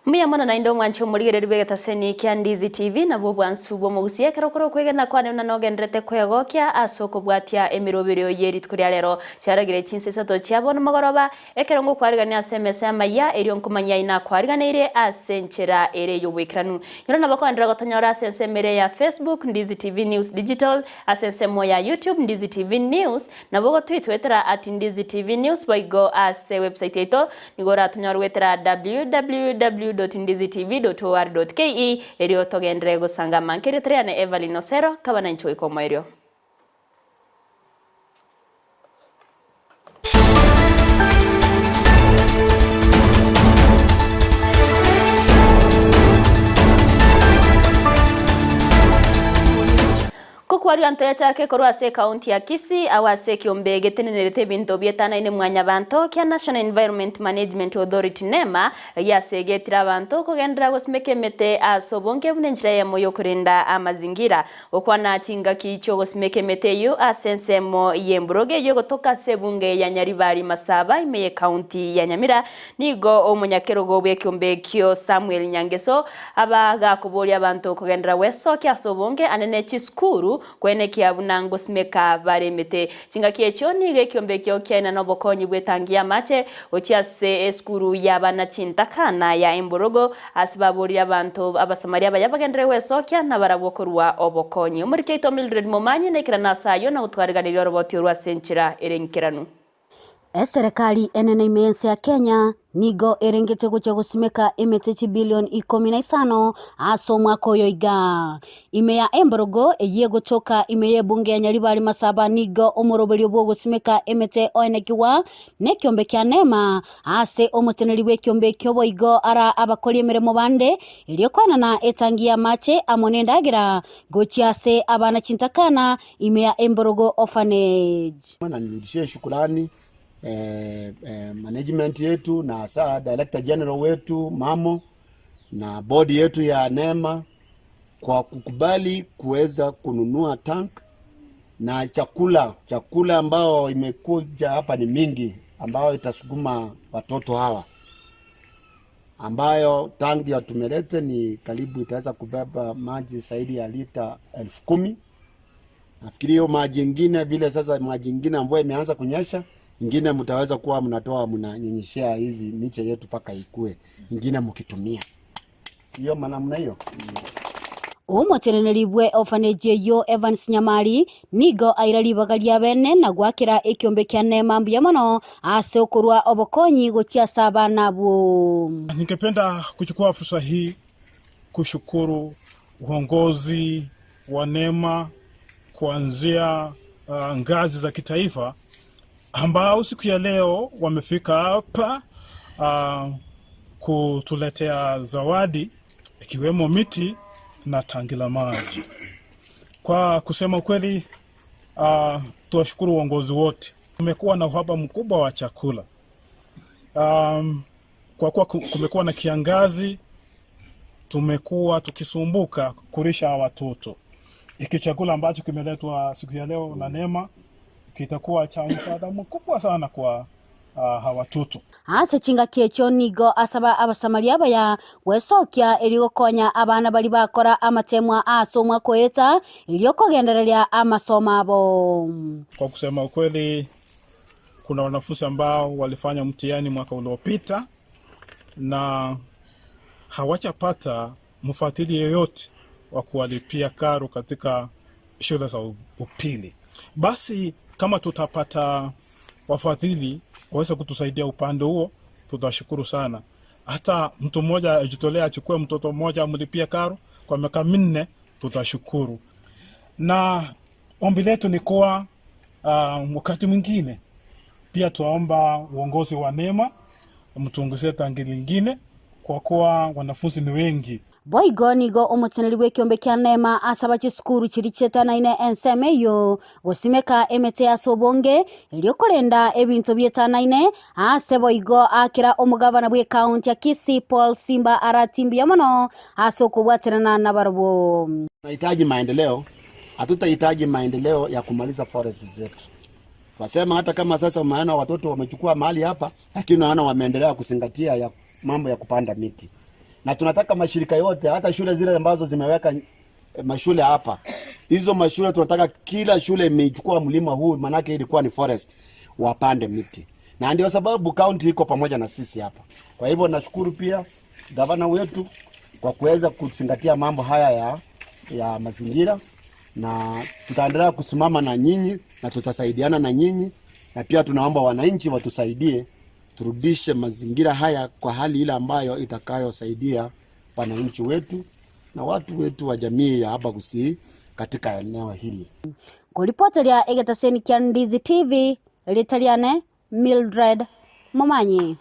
Mbuya mono naende omwanche omorigereria bw'egetaseni kia Ndizi TV nabwo obwansu bw'omogusia ekero okore okwegena kwane buna nogendererete kwegokia ase okobwatia emeroberio ye rituko ria rero. Chiaragire chinsa isato chia bono mogoroba, ekero ngokwarigania ase emesa y'amayia, erio nkomanyia inakwariganeirie ase enchera ere y'oboikeranu. Nyora nabo koenderera gotonyora ase ensemo ere ya Facebook, Ndizi TV News Digital, ase ensemo ya YouTube, Ndizi TV News, Nabo gotwitwetera at Ndizi TV News boigo ase website yaito nigo oratonyore goetera www.ndizitv.or.ke erio togenderere gosanga amanke erieta riane Evelyn Osero kaba nainche goika omoerio. Kokwaria ntoyachake korwa ase ekaunti ya Kisii agwo ase ekiombe getenenerete ebinto bietanaine mwanyabanto kia National Environment Management Authority, NEMA, giasegetire abanto kogenderera gosimeka emete ase obonge buna enchera eyemo yokorenda amazingira. Gokwana chingaki chiogosimeka emete eyio ase ensemo y'emburogo eyio egotoka ase ebunge ya Nyaribari Masaba ime y'ekaunti ya Nyamira Nigo omonyakerogo bw'ekeombe ekio Samuel Nyangeso aba gakoboria abanto kogenderera gwesokia ase obonge ane ne chisukuru koenekia buna ngosimeka bare emete. Chingaki echio nigo ekeombe ekio kiaina nobokonyi bw'etangi y'amache gochia ase esukuru y'abana chintakana ya Emborogo ase baborire abanto Abasamaria abaya bagenderere gwesokia nabarabwo korua obokonyi. Omoriki oito Mildred Momanyi naikerane ase ayio na gotwariganiria oroboti orwo ase enchera ere enkeranu. Eserekari enene ime y'ense ya Kenya nigo erengete gochia gosimeka emete chibilion ikomi na isano ase omwaka oyo iga. Ime ya emborogo eyio egotoka ime y'ebunge ya Nyaribari Masaba nigo omoroberio bw'ogosimeka emete oenekigwa nekiombe kia Neema ase omoteneri bw'ekiombe ekio boigo ara abakori emeremo bande erio koenana etangi y'amache amo nendagera gochia ase abana chintakana ime ya Emborogo Orphanage. Na nirudishie shukurani management yetu na hasa director general wetu Mamo na bodi yetu ya NEMA kwa kukubali kuweza kununua tank na chakula. Chakula ambao imekuja hapa ni mingi ambayo itasukuma watoto hawa, ambayo tanki ya tumelete ni karibu itaweza kubeba maji zaidi ya lita 10,000. Nafikiri hiyo maji ingine vile sasa maji ingine ambayo imeanza kunyesha, ingine mtaweza kuwa mnatoa mnanyunyishia hizi miche yetu mpaka ikue, ingine mkitumia. Sio namna hiyo. Omoteneneri bwe orphanage eyio Evans Nyamari nigo aira ribaga ria bene na goakera ekiombe kia Neema mbuya mono ase okorua obokonyi gochia ase abana abwo. Ningependa kuchukua fursa hii kushukuru uongozi wa NEMA kuanzia ngazi za kitaifa ambao siku ya leo wamefika hapa kutuletea zawadi ikiwemo miti na tangi la maji. Kwa kusema kweli, tuwashukuru uongozi wote. Kumekuwa na uhaba mkubwa wa chakula. Kwa kuwa kumekuwa na kiangazi, tumekuwa tukisumbuka kulisha watoto. Iki chakula ambacho kimeletwa siku ya leo na NEMA kitakuwa cha msaada mkubwa sana kwa hawa watoto. Ase chingaki echio nigo asaba Abasamaria abaya gwesokia erio gokonya abana baria bakora amatemwa ase omwaka oeta erio kogendereria amasomo abo. Kwa kusema ukweli, kuna wanafunzi ambao walifanya mtihani mwaka uliopita na hawajapata mfadhili yeyote wa kuwalipia karo katika shule za upili. Basi kama tutapata wafadhili waweze kutusaidia upande huo, tutashukuru sana. Hata mtu mmoja ajitolea achukue mtoto mmoja amlipie karo kwa miaka 4, tutashukuru. Na ombi letu ni kuwa wakati mwingine pia tuomba uongozi wa NEMA mtuongezee tangi lingine kwa kuwa wanafunzi ni wengi. Boigo nigo omoteneri bw'ekiombe kia NEMA asaba chisukuru chiria chietanaine ensemo eyio gosimeka emete ase obonge erio korenda ebinto bietanaine ase boigo akera omogavana bw'ekaunti ya Kisii Paul Simba Arati mbuya mono ase okobwaterana nabarabwo. Tunahitaji maendeleo, hatutahitaji maendeleo ya kumaliza forest zetu. Twasema hata kama sasa umeona watoto wamechukua mahali hapa, lakini unaona wameendelea kuzingatia ya mambo ya kupanda miti. Na tunataka mashirika yote, hata shule zile ambazo zimeweka mashule hapa, hizo mashule tunataka kila shule imeichukua mlima huu, manake ilikuwa ni forest, wapande miti, na ndio sababu county iko pamoja na sisi hapa. Kwa hivyo nashukuru pia gavana wetu kwa kuweza kuzingatia mambo haya ya mazingira, na tutaendelea kusimama na nyinyi na tutasaidiana na nyinyi, na pia tunaomba wananchi watusaidie turudishe mazingira haya kwa hali ile ambayo itakayosaidia wananchi wetu na watu wetu wa jamii ya hapa Gusii katika eneo hili. Kuripoteria egetaseni kia Ndizi TV ritariane Mildred Momanyi.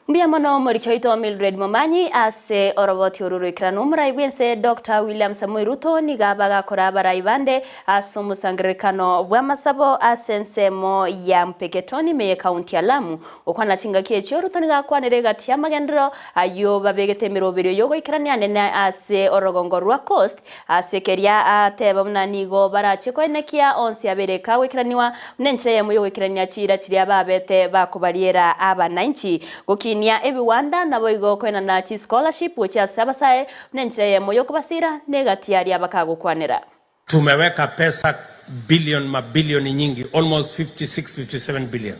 Mbuya mono omoriki oito Mildred Momanyi ase oroboti oru roikeranu omorai bwense Dr. William Samoei Ruto niga bagakora abarai bande ase omosangererekano bw'amasabo ase ensemo ya Mpeketoni ime county ya Lamu. Okwana chingaki echio Ruto niga akwanire egati y'amagenderero aywo babegete emeroberio yogoikerania nene ase orogongo rwa Coast ase keria ateba buna nigo barache koenekia onsi abere kagoikeraniwa buna enchera eyemo yogoikerania chira chiria babete bakobariera abananchi gokinia ebiwanda nabo igo koenana chi scholarship gochia ase abasae buna enchera eyemo yokobasira na egati aria bakagokwanera. Tumeweka pesa bilioni mabilioni nyingi, almost 56 57 billion.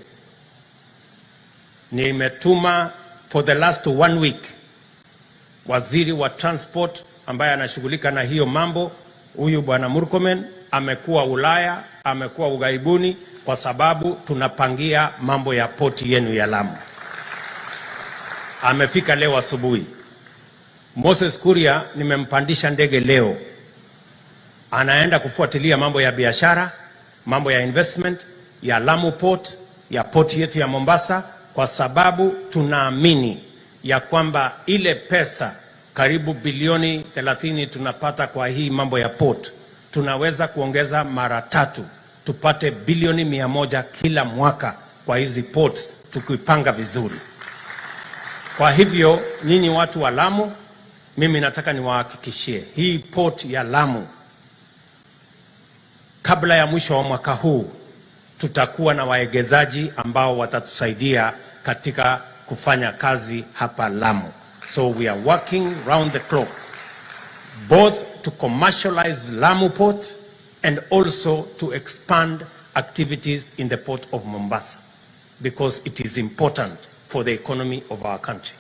Nimetuma for the last one week waziri wa transport ambaye anashughulika na hiyo mambo, huyu bwana Murkomen amekuwa Ulaya, amekuwa ughaibuni, kwa sababu tunapangia mambo ya poti yenu ya Lamu. Amefika leo asubuhi. Moses Kuria nimempandisha ndege leo, anaenda kufuatilia mambo ya biashara, mambo ya investment ya Lamu Port, ya port yetu ya Mombasa, kwa sababu tunaamini ya kwamba ile pesa karibu bilioni 30 tunapata kwa hii mambo ya port, tunaweza kuongeza mara tatu tupate bilioni 100 kila mwaka kwa hizi ports tukipanga vizuri. Kwa hivyo nyinyi watu wa Lamu, mimi nataka niwahakikishie hii port ya Lamu kabla ya mwisho wa mwaka huu tutakuwa na waegezaji ambao watatusaidia katika kufanya kazi hapa Lamu. So we are working round the clock both to commercialize Lamu Port and also to expand activities in the port of Mombasa because it is important for the economy of our country.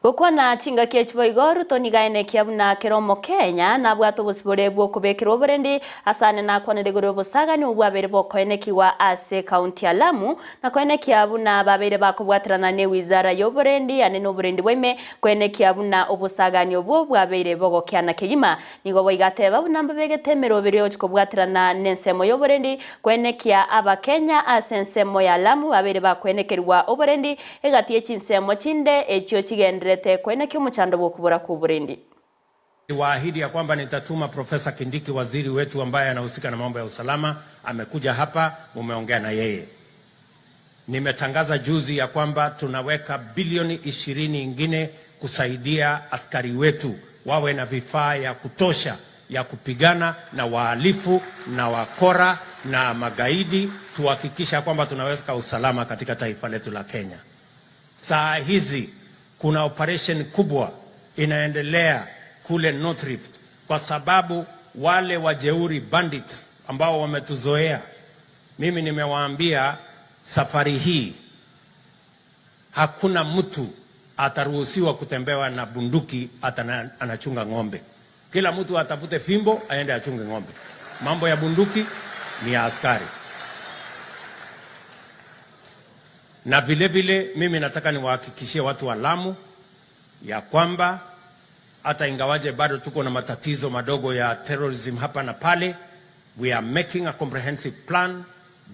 Gokwana chingaki echiboigo Ruto nigaenekia buna kero omokenya nabwate obosibore bwa okobekerwa oborendi asane nakwanire igoro obosagani obwabere bokoenekiwa ase county ya Lamu na koenekia buna babere bakobwaterana ne wizara ya oborendi ane na oborendi bwaime koenekia buna obosagani obwo bwabeire bogokiana kegima. Nigo boigateba buna mbabegete emeroberi ochikobwaterana na ensemo ya oborendi koenekia abakenya ase ensemo ya Lamu babere bakoenekerwa oborendi egati echinsemo chinde echio chigendere kwenekia omochando bwokobora kwa oborendi. Waahidi ya kwamba nitatuma Profesa Kindiki, waziri wetu ambaye anahusika na mambo ya usalama, amekuja hapa, mumeongea na yeye. Nimetangaza juzi ya kwamba tunaweka bilioni 20 ingine kusaidia askari wetu wawe na vifaa ya kutosha ya kupigana na wahalifu na wakora na magaidi, tuhakikisha kwamba tunaweka usalama katika taifa letu la Kenya. Saa hizi kuna operation kubwa inaendelea kule North Rift kwa sababu wale wajeuri bandits ambao wametuzoea, mimi nimewaambia safari hii hakuna mtu ataruhusiwa kutembewa na bunduki hata anachunga ng'ombe. Kila mtu atafute fimbo aende achunge ng'ombe. Mambo ya bunduki ni ya askari. Na vile vile mimi nataka niwahakikishie watu wa Lamu ya kwamba hata ingawaje bado tuko na matatizo madogo ya terrorism hapa na pale, we are making a comprehensive plan.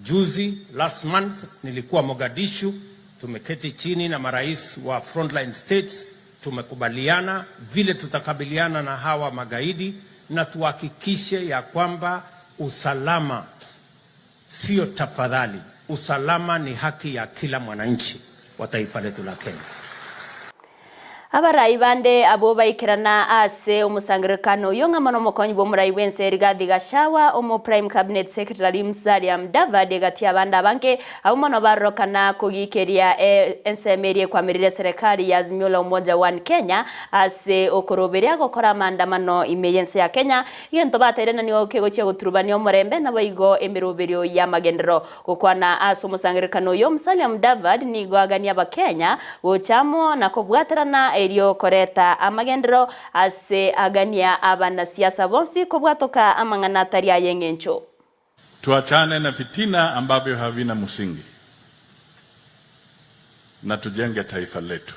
Juzi last month nilikuwa Mogadishu, tumeketi chini na marais wa frontline states, tumekubaliana vile tutakabiliana na hawa magaidi na tuhakikishe ya kwamba usalama sio tafadhali, usalama ni haki ya kila mwananchi wa taifa letu la Kenya. Abarai bande abwo baikerana ase omosangererekano oyio ng'a mono omokonyi bw'omorai bw'ense Rigathi Gachagua, omo Prime Cabinet Secretary Musalia Mudavadi egati y'abande abange abwo mono barorokana kogikeria ensemo eria ekwamerire eserekari ya Azimio la Umoja One Kenya ase okoroberia gokora amaandamano ime y'ense ya Kenya. Egento bateire na nigo kegochia goturubania omorembe naboigo emeroberio y'amagenderero. Gokwana ase omosangererekano oyo, Musalia Mudavadi nigo agania Abakenya gocha amo na kobwaterana erio koreta amagenderero ase agania abanasiasa bonsi kobwatoka amang'ana atari ay'eng'encho. Tuachane na fitina ambavyo havina msingi na tujenge taifa letu.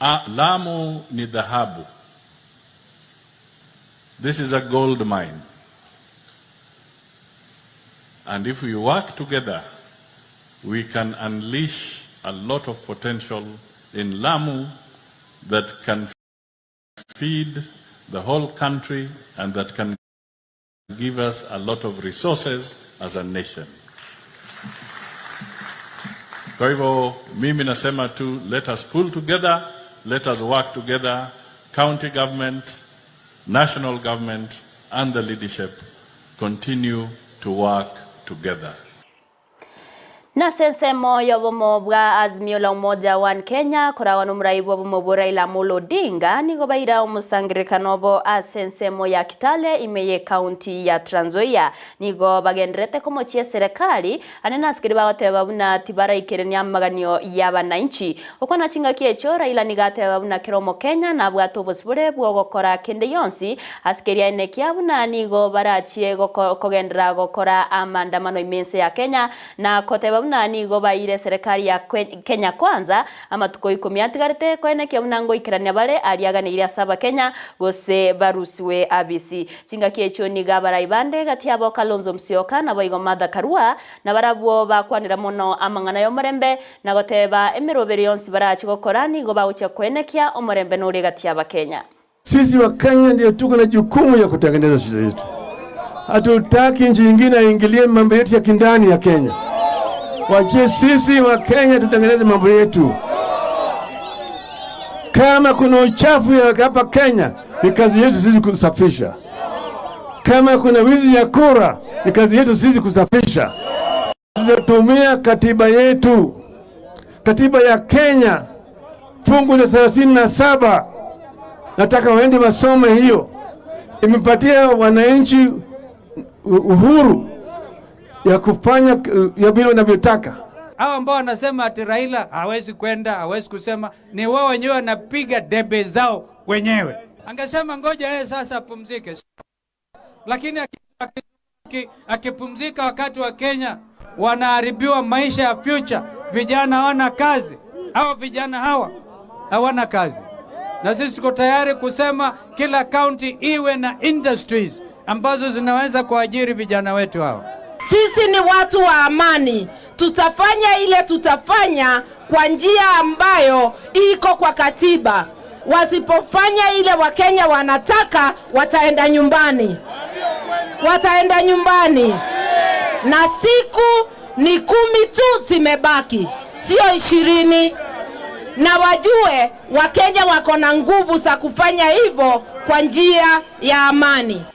A, Lamu ni dhahabu. This is a gold mine. And if we work together, we can unleash a lot of potential in Lamu that can feed the whole country and that can give us a lot of resources as a nation. Kwa hivyo mimi nasema tu, let us pull together, let us work together, county government, national government and the leadership continue to work together. Nase ensemo y'obomo bwa Azimio la Umoja One Kenya koragwa nomorai bw'obomo bwo Raila Amolo Odinga nigo baira omosangererekano obo ase ensemo ya Kitale ime y'ecounty ya Trans Nzoia. Nigo bagendererete komochia eserekari ande nase keria bagoteba buna tibaraikerenia amaganio y'abanainchi. Okwana chingaki echio Raila nigo ateba buna kera omokenya nabwate obosibore bw'ogokora kende yonsi ase keria aine kia buna nigo barachie kogenderera gokora amaandamano ime ense ya Kenya na koteba buna nigo baeire eserekari ya Kenya Kwanza amatuko ikomi atigarete koenekia buna ngoikerania bare aria aganeire ase Abakenya gose barusiwe abisi. Chingaki echio nigo abarai bande gati yabo Kalonzo Musyoka naboigo Martha Karua nabarabwo bakwanera mono amang'ana y'omorembe na goteba emeroberi yonsi barache gokora nigo bagochia koenekia omorembe nore gati y'Abakenya. Sisi Wakenya ndio tuko na jukumu ya kutengeneza shida yetu. Hatutaki nchi nyingine aingilie mambo yetu ya kindani ya Kenya. Wachie sisi Wakenya tutengeneze mambo yetu. Kama kuna uchafu ya hapa Kenya, ni kazi yetu sisi kusafisha. Kama kuna wizi ya kura, ni kazi yetu sisi kusafisha. Tutatumia katiba yetu, katiba ya Kenya fungu la 37 nataka waende wasome hiyo, imepatia wananchi uhuru ya kufanya ya vile wanavyotaka. Hao ambao wanasema ati Raila hawezi kwenda, hawezi kusema, ni wao wenyewe wanapiga debe zao wenyewe. Angesema ngoja yeye sasa apumzike, lakini akipumzika wakati wa Kenya wanaharibiwa maisha ya future, vijana hawana kazi. Hawa vijana hawa hawana kazi, na sisi tuko tayari kusema kila county iwe na industries ambazo zinaweza kuajiri vijana wetu hawa. Sisi ni watu wa amani, tutafanya ile tutafanya kwa njia ambayo iko kwa katiba. Wasipofanya ile Wakenya wanataka, wataenda nyumbani, wataenda nyumbani. Na siku ni 10 tu zimebaki, sio 20. Na wajue Wakenya wako na nguvu za kufanya hivyo kwa njia ya amani.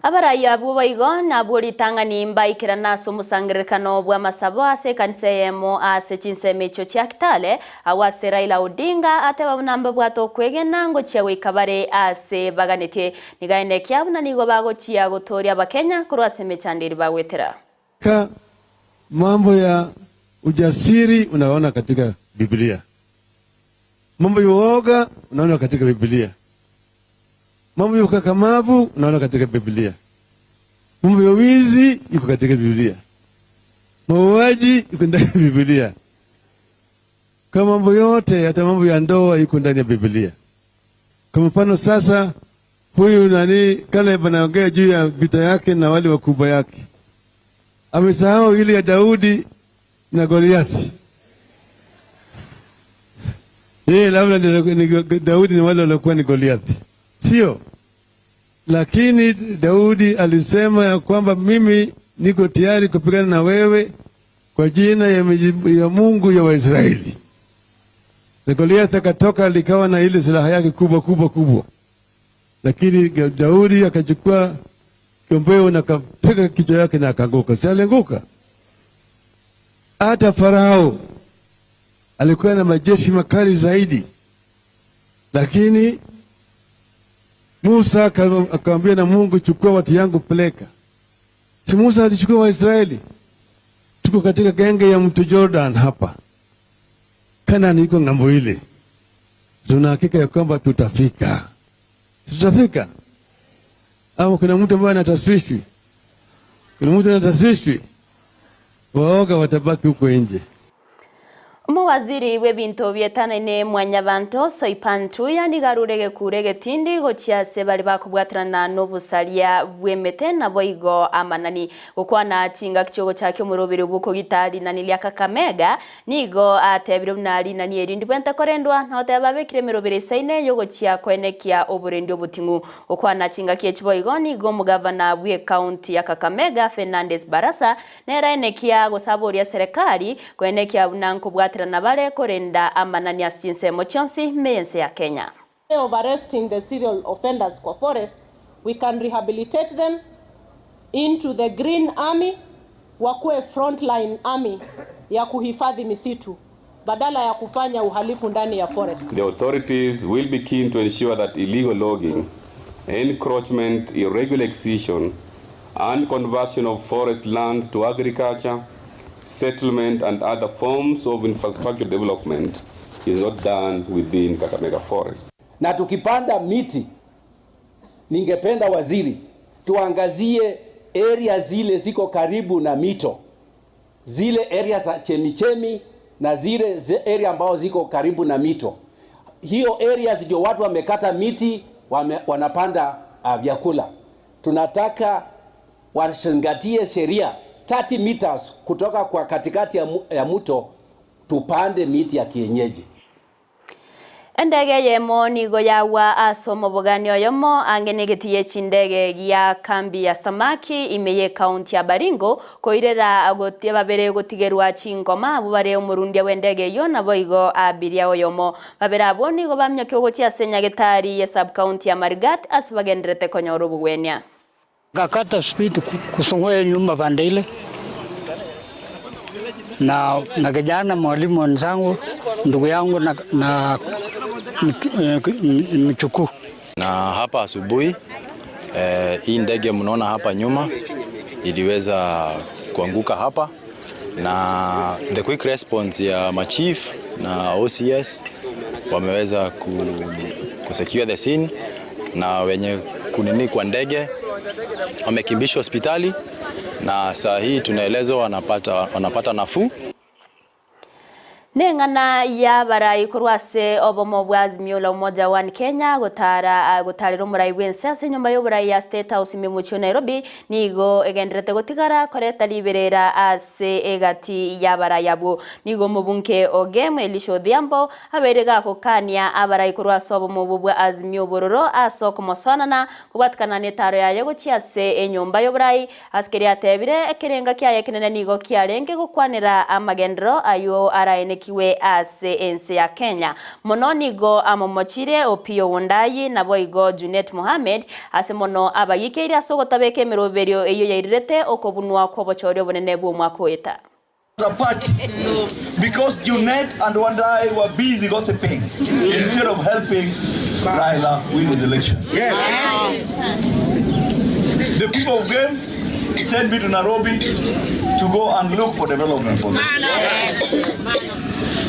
Abarai abwo boigo nabwo ritang'ani mbaikerana ase omosangererekano bw'amasabo ase ekanisa eyemo ase chinsemo echio chia Kitale agwo ase Raila Odinga ateba buna mbabwate okwegena ngochia goika bare ase baganetie nigaenekia buna nigo bagochia gotoria Abakenya korwa ase emechando eri bagwetera. Ka mambo ya ujasiri unaona katika Biblia, mambo ya uoga unaona katika Biblia, mambo ya ukakamavu unaona katika Biblia, mambo ya wizi iko katika Biblia, mauaji iko ndani ya Biblia, kama mambo yote, hata mambo ya ndoa iko ndani ya Biblia. Kwa mfano sasa, huyu nani Caleb anaongea juu ya vita yake na wale wakubwa yake, amesahau ile ya Daudi na Goliathi. Yeye labda ni Daudi ni wale waliokuwa ni Goliathi, sio? Lakini Daudi alisema ya kwamba mimi niko tayari kupigana na wewe kwa jina ya Mungu ya Waisraeli. Na Goliath akatoka likawa na ile silaha yake kubwa kubwa kubwa, lakini Daudi akachukua kiombeo na akapiga kichwa yake na akaanguka. Si alianguka? Hata Farao alikuwa na majeshi makali zaidi, lakini Musa akamwambia na Mungu, chukua watu yangu peleka. Si Musa alichukua Waisraeli? Tuko katika genge ya mto Jordan hapa, Kanani iko ng'ambo ile. Tuna hakika ya kwamba tutafika, tutafika. Au kuna mtu ambaye anataswishwi? Kuna mtu anataswishwi? Waoga watabaki huko nje. Omowaziri bw'ebinto bietanaine Mwanyabanto, Soipan Tuya nigo arure egekuro egetindi gochia ase baria bakobwaterana nobosaria bw'emete naboigo amanani. Gokwana chingaki chiogochakia omoroberi bw'okogita rinani ria Kakamega, nigo atebire buna rinani eri ndibwente korendwa na goteba babekire emeroberi esaine yogochia koenekia oborendi oboting'u. Gokwana chingaki echi boigo nigo omogavana bw'ecounty ya Kakamega Fernandes Barasa Nere aenekia gose aboria serikali koenekia buna nkobwaterana bare korenda amanani ase chinsemo chionsi ime y'ense ya Kenya. Of arresting the serial offenders kwa forest, we can rehabilitate them into the green army, wakuwe frontline army ya kuhifadhi misitu badala ya kufanya uhalifu ndani ya forest. The authorities will be keen to ensure that illegal logging, encroachment, irregular excision, and conversion of forest land to agriculture, settlement, and other forms of infrastructure development is not done within Kakamega Forest. Na tukipanda miti, ningependa waziri tuangazie area zile ziko karibu na mito, zile area za chemichemi na zile area ambao ziko karibu na mito. Hiyo areas ndio watu wamekata miti wame, wanapanda vyakula. Tunataka wazingatie sheria 30 meters kutoka kwa katikati ya, ya mto tupande miti ya kienyeji. Endege eyemo nigo yagwa ase omobogani oyomo ange negetii ye chindege gia kambi ya Samaki ime y'ecounty ya Baringo koirera gotia babere gotigerwa chingoma abwo bare omorundia bw'endege eyio naboigo abiria oyomo. Babere abwo nigo baminyokigwe gochia ase nyagetari ye sub-county ya Marigat ase bagenderete konyora obogwenia. Ngakata speed kusongoya nyumba pande ile na, na kijana mwalimu wenzangu ndugu yangu na, na mchukuu. Na hapa asubuhi hii ndege mnaona hapa nyuma iliweza kuanguka hapa, na the quick response ya machief na OCS wameweza ku, kusecure the scene na wenye kunini kwa ndege wamekimbishwa hospitali na saa hii tunaelezwa wanapata, wanapata nafuu. Neng'ana y'abarai korwa ase obomo bwa Azimio la Umoja One Kenya gotara gotarera omorai bw'ense ase enyomba y'oborai ya State House ime omochie o Nairobi nigo egendererete gotigara koreta riberera ase egati y'abarai abwo. Nigo omobunge o Gem Elisha Odhiambo abeire gagokania abarai korwa ase obomo obwo bwa Azimio obororo ase okomosoanana Kobwatikana netaro yaye gochia ase enyomba y'oborai, ase keria atebire, ekerenga kiaye ekenene nigo kiarenge gokwanera amagenderero ayio araenekigwe ase ense ya Kenya. Mono nigo amomochire Opiyo Wandayi naboigo Junet Mohamed ase mono abagikeire ase ogotabeka emeroberio eyio yairirete okobunwa kw'obochori obonene bw'omwaka oeta. a party because Junet and Wandayi were busy gossiping instead of helping Raila win the election. Yes. The people of Gem sent me to Nairobi to go and look for development for them.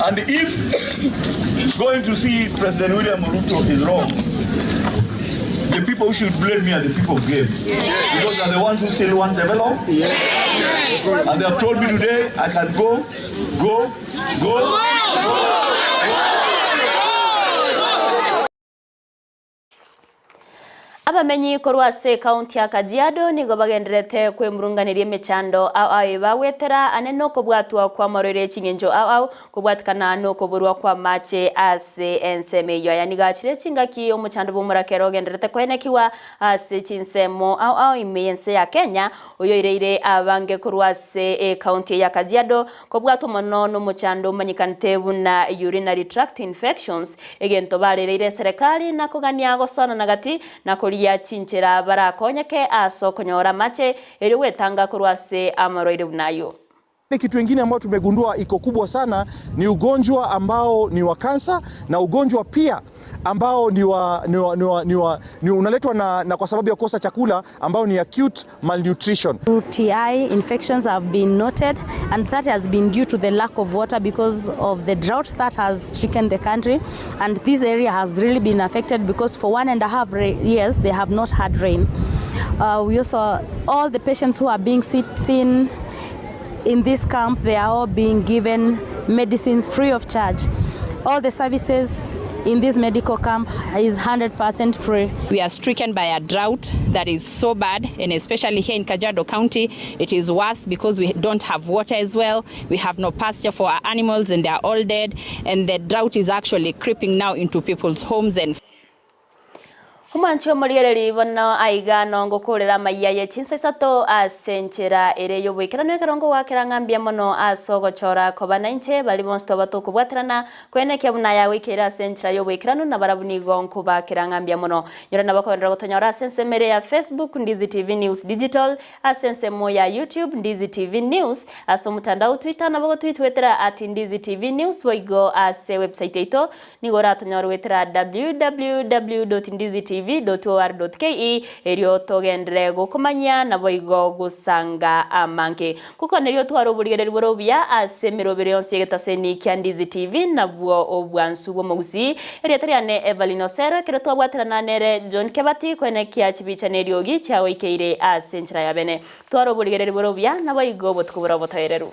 And if going to see President William Ruto is wrong, the people who should blame me are the people of Gem. Because they are the ones who still want development. And they have told me today I can go, go, go, go. Abamenyi korwa ase ekaunti ya Kajiado nigo bagendererete kwemurunganeria emechando ao ao ebagwetera ane nokobwatwa kw'amarwaire ching'encho ao ao kobwatikana nokoborwa kw'amache ase ensemo eyio. Aya nigo achire chingaki omochando bw'omorakera ogendererete koenekiwa ase chinsemo ao ao ime y'ense ya Kenya oyoireire abange korwa ase ekaunti eye ya Kajiado Kobwatwa mono nomochando omanyekanete buna urinary tract infections, egento barereire eserekari na kogania gosoanana gati na korigia chinchera barakonyeke ase okonyora amache erio gwetanga korwa ase amarwaire buna ayio. Kitu ingine ambayo tumegundua iko kubwa sana ni ugonjwa ambao ni wa kansa na ugonjwa pia ambao ni wa, ni wa, ni wa, ni wa, ni unaletwa na, na kwa sababu ya kukosa chakula ambao ni acute malnutrition. UTI infections have been noted and that has been due to the lack of water because of the drought that has stricken the country and this area has really been affected because for 1.5 years they have not had rain. We also, all the patients who are being seen in this camp, they are all being given medicines free of charge. All the services in this medical camp is 100% free. We are stricken by a drought that is so bad, and especially here in Kajiado County, it is worse because we don't have water as well. We have no pasture for our animals and they are all dead, and the drought is actually creeping now into people's homes and Omwanchi omorigereria bono aiga nongokorera amayia ye chinsa isato ase enchera ere y'oboikeranu ekero ngogoakera ng'a mbuya mono ase ogochora koba nainche baria bonsi toba tokobwaterana koenekia buna yagoikeire ase enchera y'oboikeranu na barabwo nigo nkobaakera ng'a mbuya mono. Nyora nabo kogenderera gotonyora ase ensemo ere ya Facebook Ndizi TV News Digital, ase ensemo ya YouTube Ndizi TV News, ase omotandao Twitter nabo gotwitwetera at Ndizi TV News boigo ase website yaito Nigo oratonyore goetera www.ndizitv.or.ke erio togenderere gokomanyia naboigo gosanga amange. Ngokoneria otware oborigereria bore obuya ase emerobero yonsi y'egetaseni kia Ndizi TV nabwo obwansu bw'omogusii. Erieta riane Evelyn Osero ekero twabwaterana nere John Kebati koenekia chibicha na eriogi chiagoikeire ase enchera ya bene. Tware oborigereria bore obuya naboigo obotuko bore obotoereru.